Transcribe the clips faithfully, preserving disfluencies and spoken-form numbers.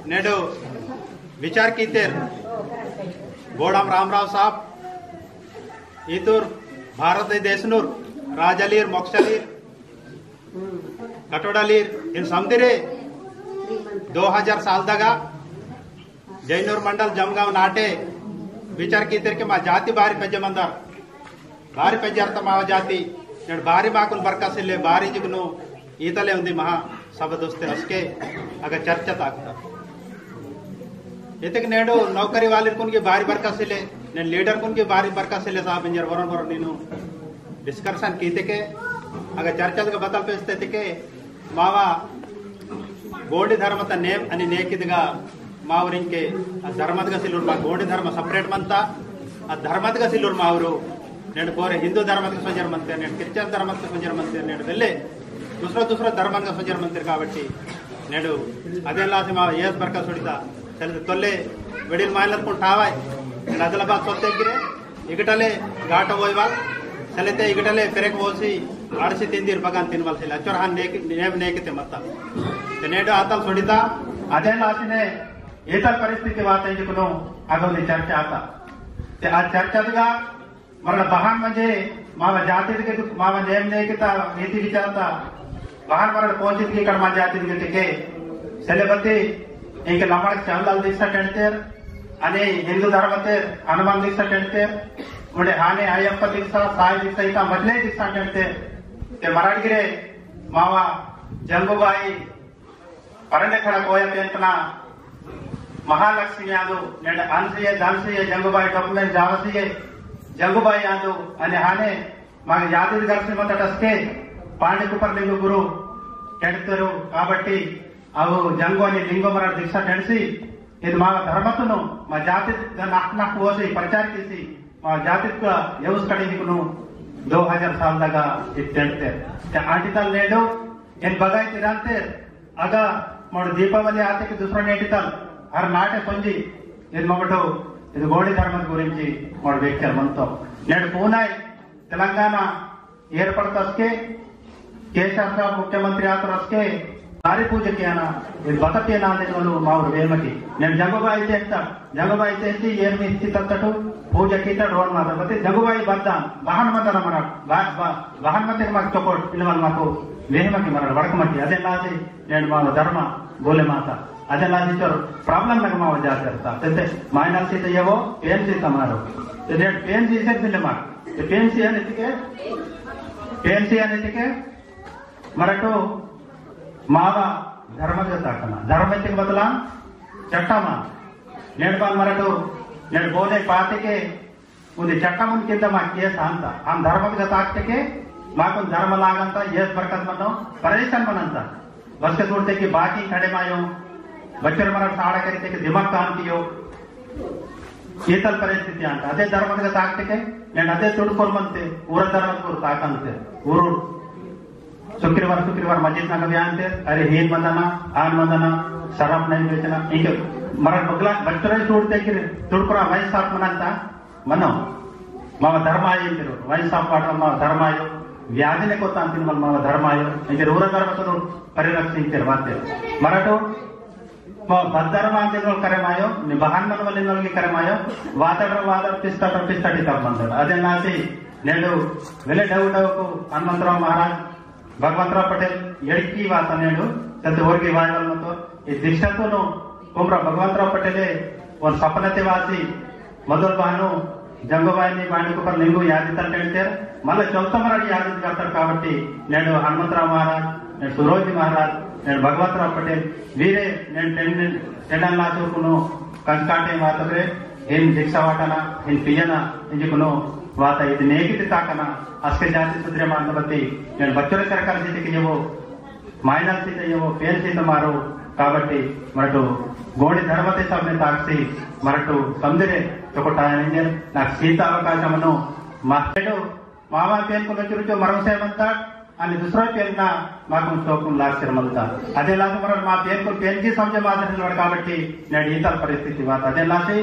नेडो विचार कीतेर बोड़ाम रामराव साहब, इतुर भारत देशनुर राजालीर, मोक्सलीर, कटोड़ालीर, इन समदिरे दो हजार साल दगा जैनूर मंडल जमगांव नाटे विचार कीतेर के मा जाति बारी पेज्जे मंदर, बारी पेज्जे अर्थ मावा जाति, नेड बारी माकुन बरकासिल्ले, बारी जिगनो ईतले उंदी महा सभा दोस्ते रसके अगर चर्चा ताकता। इतक नेडो नौकरी वाले कुन की बारी बरकासिल्ले, ने लीडर कुन की बारी बरकासिल्ले साहब इंजर वरन वरन नीनु डिस्कशन कीते के अगर चर्चा का बतल पेस्ते के मावा गोंडी धर्मता नेम अनि नेकिदगा मावरिंके आ धर्मदगा सिल्लुर मा गोंडी धर्म separate मंता, आ धर्मदगा सिल्लुर मावरु नेड बोरे हिंदू धर्मदगा सोंजर मंते, नेड क्रिश्चियन धर्मदगा सोंजर मंते, नेड वेल्ले दूसरा दूसरा धर्मदगा सोंजर मंते काबट्टी नेडु अदेन लासी मावा येस बरका सुड़िता चलते तोल्ले वेडिल माइनर कोन ठावाय नेड आदिलाबाद सोत्ते गिरे इगटले गाटो वोयवाल, चलेते इगटले पेरेक वोसी, आड़सी तिंदिर बगान तिनवाल सिले, अच्चोर हान नेक-, नेम नेकते मत्ता। ते नेडो आतल सोडिता, अदेन लासिने ईतल परिस्थिति वाता इंजुकुनु अगोनी चर्चा आता। ते आ चर्चा दुगा, मरड़ बहान मंजे, मावा जाति दिगे दु-, मावा नेम नेकता, रीति विचारता, बहान मरड़ पोंचित की कर्मा जाति दिगे टिके, सेलेबती, इंके लमड़ चांदल दीक्षा टेंडतेर, अने हिंदू धर्म ते हनुमान दीक्षा टेंडते, उंडे हाने अय्यप्पा दीक्षा, साई दीक्षा, इता मजले दीक्षा टेंडते, ते मराठगिरे मावा जंगुबाई परंडे खड़ा कोया पेंतना महालक्ष्मी आदु, नेड अंशिये, दंशिये, जंगुबाई document जावशिये, जंगुबाई आदु, अने हाने माग यादव दर्शन मत टस्के पांडे कुपर लिंगो गुरु टेंडतेरु काबट्टी अवु जंगो अनि लिंगो मरड़ दीक्षा टेंडसी, इद मा धर्मतुनु, मा जाति नक नक ओसी प्रचार कीसी, मा जाति का यवस कड़ी दिकुनु दो हजार साल दगा इद टेंडते। ते आंटी तल नेडो, इन बगाई तिरांते, अगा मोड़ दीपावली आते की दूसरा नेटी तल, हर नाटे संजी, इद मगटो, इद गोंडी धर्मत गुरिंची मोड़ व्याख्या मंतो। नेड पूनाई, तेलंगाना एर्पड़ता असके, केसीआर साहब मुख्यमंत्री आता असके, सारी पूजा कियाना, ये बतपिया ना देने वालों मावर वेमकी। नेन जंगुबाई तेंता, जंगुबाई तेंती, ये मी स्थित तत्तटू, पूजा कीता ड्रोन माता। बते जंगुबाई बद्दान, बहान मत ना मरा, बा-, बा-, बहान मत एक माक चोकोट, इनवाल माको, वेमकी मरा, वड़कमकी, अदे लासी, नेन मावर धर्म, बोले माता। अदे लासी चोर, problem नग मावर जाते रहता। तेंते, माइनर सीता येवो, पेन सीता मारो। ते नेन पेन सीसे दिले मार। ते पेंसी अनितिके, पेंसी अनितिके, मरटो मावा धर्मदगा ताकना। धर्म इतिके बदला चट्टमा। नेडबान मरटो, नेड बोने पातिके, उन्दी चट्टमुन किंद मा केस अंता। हम धर्मदगा ताकतिके, माकुन धर्म लागंता, येस बरकत मनो, परेशान मनंता। बस के तोड़ते कि बाकी खड़े मायो, बच्चर मरट साड़ा करीते कि दिमाग काम कियो, ईतल परिस्थिति अंत। अदे धर्मदगा ताकतिके, नेन अदे तुड़कोर मनते, ऊर धर्मदगा ताकंते, ऊर शुक्रवार, शुक्रवार मस्जिद नगा व्यानते, अरे हीन मंदना, आन मंदना, शराब नहीं बेचना, इंके मरट बगला, बच्चर ही तोड़ते कि तुड़कोरा वही साथ मनंता, मनो, मावा धर्म आयो इंतेर, वही साथ पाटा मावा धर्म आयो, व्याधि ने को तांतिन मल मावा धर्म आयो, इंतेर ऊर धर्मतुन परिरक्षिंतेर वाते। मरटो, मा बद्दर मांदिनोल करे मायो, नि बहान मन वलिनोल की करे मायो, वादर वादर पिस्ता तर पिस्ता टी तब मंदर। अदे नासी, नेडो, वेले डव डव को हनुमंतराव महाराज, भगवंतराव पटेल, एड़की वाता नेडो, तत ओरगी वायवल मतो, ए दीक्षातुनु, कुमरा भगवंतराव पटेले, ओन सपनते वासी, मदल बहानो, जंगोबाईनी बांडी कुपर लिंगो यादी तल टेंडतेर, मल्ला चौथा मरड़ी यादी करतार काबट्टी, नेडो हनुमंतराव महाराज, नेडो सुरोजी महाराज, नेडो भगवंतराव पटेल, वीरे नेडो टेंडन, टेंडन लाचो कुनो कंकाटे मातबरे, इन दीक्षा वाटना, इन पियना, इंजि कुनो वाता इद नेकित ताकना, अस्के जाति सुद्रे मांदबती, नेडो बच्चोर सरकार जीते कियवो, माइनर सीता येवो पेन सीता मारो काबट्टी मरटो गोंडी धर्मते सबने ताकसी मरटो समदिरे तोकोटायन इंजर नाक सीता अवकाशमनो मरटो मामा पेन को नचुरुचो मरमसे मंता अनि दूसरा पेन ना माकुन सोकुन लाक्षर मंता। अदे लासे मरट मा पेन को पेन की समझे मादर लड़ काबट्टी नेड ईतल परिस्थिति वाता। अदे लासे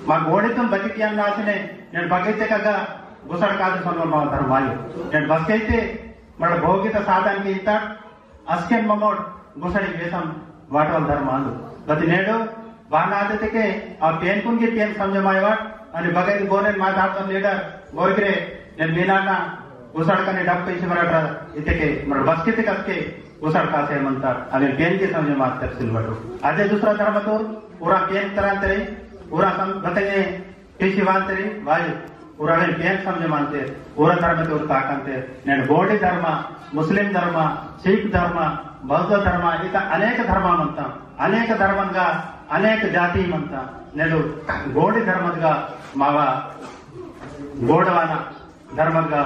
मा गोंडीतुन बचिकियान लासने नेड बगैते कगा गुसड़ कादे सोनवल मा धर्म आयो। नेड बसकैते मरट भोगित साधन की इत्ता अस्केन ममोट गुसड़ी वेसम वाटवाल धर्म आंदु। बति नेडो बाना आते तेके आ पेनकुन के पेन समझ माय वाट, अनि बगैर बोरेन मा धातन लीडर बोरगरे, नेन मीनाना उसाड़ कने डब पे इसे मराठा इतेके मर बस्के ते कसके उसाड़ कासे मंता, अबे पेन के समझ मास्टर सिलवटो। अदे दूसरा धर्म तो पूरा पेन तरह तेरे, पूरा सम-, बतेंगे, पीछे बात रे भाई, पूरा ने पेन समझ मानते, पूरा धर्म के उर ताकंते, नेन गोंडी धर्म, मुस्लिम धर्म, सिख धर्म, बौद्ध धर्म, इता अनेक धर्म मंता, अनेक धर्मनगा, अनेक जाति मंता, नेडु गोंडी धर्मनगा मावा गोंडवाना धर्मनगा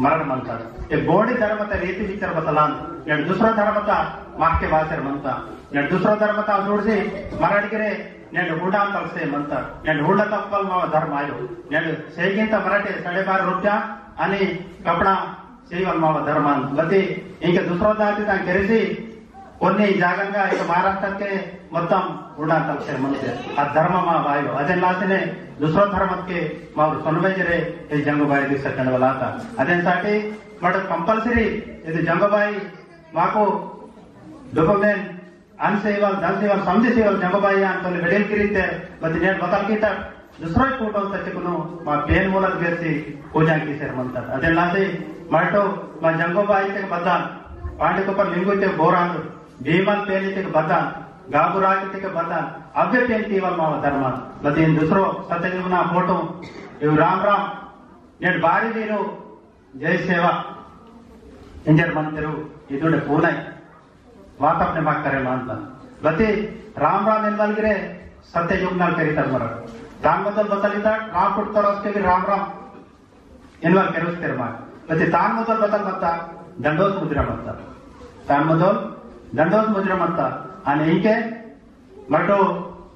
मरण मंता। ये गोंडी धर्मता रीति विचार बतलान, नेडु दूसरा धर्मता माके बासेर मंता, नेडु दूसरा धर्मता जोड़सी मरण गिरे नेंड हुंडा तलसे मंतर, नेंड हुंडा तलपल मावा धर्म आयो, नेंड सेगिंत मराठे साढ़े बारह रुपया अनि कपड़ा सेवल मावा धर्मान। बती इंके दूसरो जाति ता केरसी कोन्नी जागंगा इक महाराष्ट्र के मोत्तम हुंडा तलसे मंते। आ धर्म मावा आयो। अदेन लासिने दूसरो धर्म के मावर सोनबेजरे ए जंगुबाई दीक्षा कंडवलाता। अदेन साठी मट compulsory इद जंगुबाई माको document अन सेवल, धन सेवल, समझे सेवल, जंगोबाई आन तोले वेडेल किरिते, बति नेंड बतल कीता, दूसरा फोटो तच्चकुनु, मा पेन मोलत बेसी, पूजा कीसेर मंता। अदेन लासी, माटो, मा जंगोबाई ते बदान, पांडे कोपर लिंगो ते बोरांदु, भीमल पेन ते बदान, गाबुराज ते बदान, अव्वे पेन तीवल मावा धर्म। बति इन दूसरो, सत्यजुगना फोटो, इव राम राम, नेंड बारी दीरो, जय सेवा। इंजर मंतेरु इदुड़े पूनाई। वातापने माक करे मानता। बती राम राम एन्नल गिरे सत्य युग नाल करी तर मरत। तान मोदल बतल इता राम पुट तरस के भी राम राम एन्नल करुस तेर माक। बती तान मोदल बतल मत्ता दंडोस मुजरा मत्ता। तान मोदल दंडोस मुजरा मत्ता। अने इंके मरटो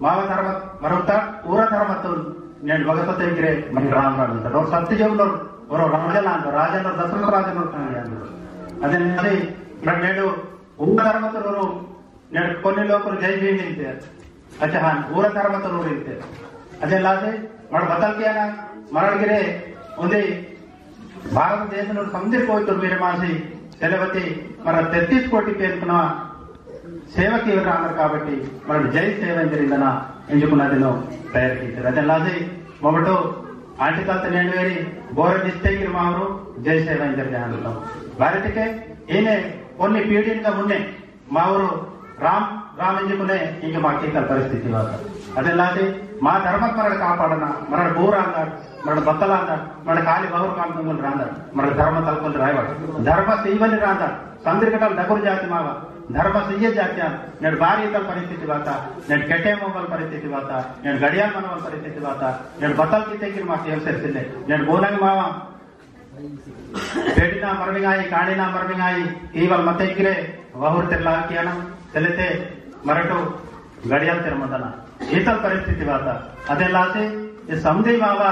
मावा धर्म मरुता पूरा धर्म तो नेंड बगत तेगिरे मन राम राम तो। और सत्य युग लो और राजा लांदो, राजा लो दशरथ राजा लो कहानी आंदो। अदेन लासी मर नेंड पूरा धर्म तो रो नेंड कोन्नी लोकुर जय भीम इंते। अच्छा हाँ, पूरा धर्म तो रो इंते। अदेन लासी मर बतल किया ना मरण गिरे उन्दे भारत देश नु समदिर कोई तुर्मीर मासी सेनापति मर तेतीस कोटि पेनकुना सेवा कीवल रानर काबट्टी मर जय सेवा इंजर इंदना एंजुकुना दिनो तैयार कीतेर। अदेन लासी मोबटो आंटी कालत नेंड वेरी बोर दिस्ते गिर मावरु जय सेवा इंजर जहान तो। भारत के इने कोन्नी पीढ़ी का मुन्ने मावरु राम राम इंजुकुने इंके माकी कल परिस्थिति वाता। अदेन लासी मा धर्मत मरड़ कापाड़ना, मरड़ बोर आंदड़, मरड़ बत्तल आंदड़, मरड़ खाली बहुर काम तुंगल रांदड़, मरड़ धर्म तलकुल रायवड़। धर्म सीवल रांदड़, संदिर कटल डगुर जाति मावा, धर्म सीय जात्या, नेंड बारी तल परिस्थिति वाता, नेंड केटे मोबल परिस्थिति वाता, नेंड गड़ियाल मनवल परिस्थिति वाता, नेंड बत्तल किते किर माकी अवसर सिले, नेंड बोनंग मावा, पेड़िना मरमिंगाई, कांडिना मरमिंगाई, ईवल मते गिरे, वहुर तेरला कियाना, तेलेते मरटो गड़ियाल तेर मदना। ईतल परिस्थिति वाता। अदेन लासी, ये समदी मावा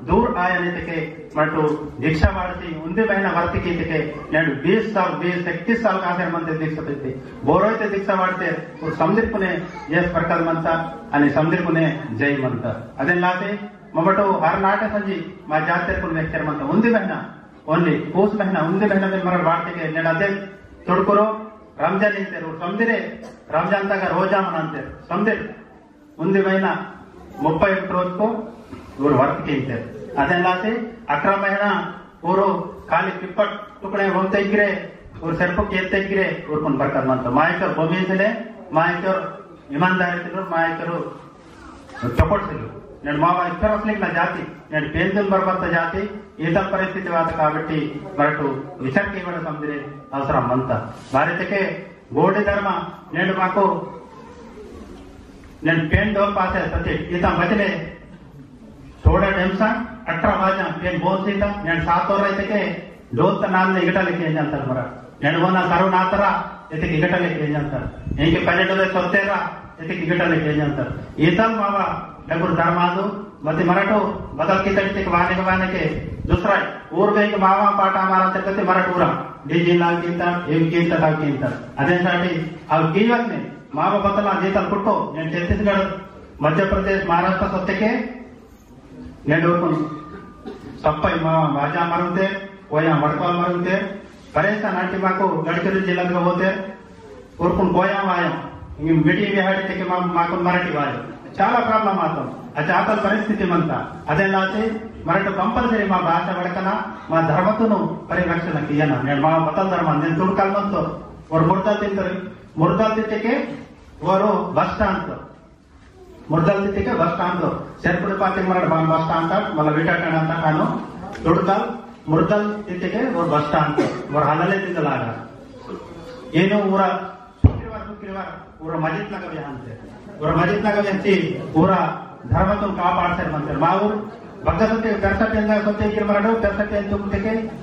दूर आया नहीं तके, मरटो दीक्षा वाड़ती, उन्दे महीना वर्ती की तके, नेंड बीस साल, बीस, इकतीस साल का आखिर मंदिर दीक्षा देते। बोरोई ते दीक्षा वाड़ते, और समदिर पुने, ये प्रकार मनता, अनि समदिर पुने जय मनता। अदेन लासी, ममटो हर नाटे संजी मा जातेर कुन वेक्तेर मंता उन्दी महीना, only पूस महीना, उन्दी महीना में मरल वार्ते के नेडाते तुड़कुरो रमजान इंतेर, उर समदिरे रमजान तक रोजा मनांतेर, समदिर उन्दी महीना मुप्पै एक रोज को उर वर्त के इंतेर। अदेन लासी अठारह महीना उर खाली पिप्पट टुकड़े होते गिरे, उर सरपो केते गिरे, उर कुन बरकत मंता। मायकर भूमि से ले, मायकर ईमानदारी से, मायकर चोपड़ सिलु। नेंड मावा इत्तर असलिक ना जाति, नेंड पेंदुल बरबत्त जाति, ईतल परिस्थिति वात काबट्टी मरटु विचार कीवड़ समदिरे अवसरम मंता। बारितके गोंडी धर्म नेंड माकु नेंड पेन डोल पासे सती, ईता बचले थोड़ा टेम सा अठारह बाजा पेन बोल सीता, नेंड सात और रहते के डोल त नाल ने इगटा लेके जाता मरा। नेंड वोना करो नातरा, इते इगटा लेके जाता। इनके पहले डोले सोतेरा, इते इगटा लेके जाता। ईतल मावा डगुर धर्मादु, मति मरटो बदल की तक वाने के वाने के दूसरा, और बे एक मावा पाटा मारा तक ते मरटूरा, डीजी लाल कीता, एम कीता, ताल कीता। अदेन साटी, अब कीवत ने, मावा बतला जीतल पुट्टो, नेंड छत्तीसगढ़, मध्य प्रदेश, महाराष्ट्र सत्य के, नेंड उरकुन सप्पई मा-, बाजा मरुते, कोया मड़कवा मरुते, परेशान आंटी माको गडचिरोली जिला में होते, उरकुन कोया वाया, इंगे meeting बिहाड़ी तेके मा-, माकुन मराठी वाले। चाला problem आतो। अच्छा, आतल परिस्थिति मंता। अदेन लासे मराठी compulsory मा भाषा वड़कना, मा धर्मतुनु परिरक्षण कियना। नेन मा बतल धर्म, नेन तुड़कल मंतो। ओर मुर्दल तिंतोर, मुर्दल तित्तेके ओर bus stand तो। मुर्दल तित्तेके bus stand तो। सेरपुड़ पाते मराठ बान bus stand तक, मतलब बेटा टना तक आनो, तुड़कल, मुर्दल तित्तेके ओर bus stand तो। ओर हलले तिंतलागा। येनु उरा शुक्रवार, शुक्रवार, उरा मस्जिद नगा बेहंते। उरा मस्जिद नगा बेहंती, उरा धर्मतुन कापाड़सेर मंतेर। माउर, बग्गा सत्य, पेरसा पेंदा सत्य गिर मरडो, पेरसा पेंदा तुम तेके,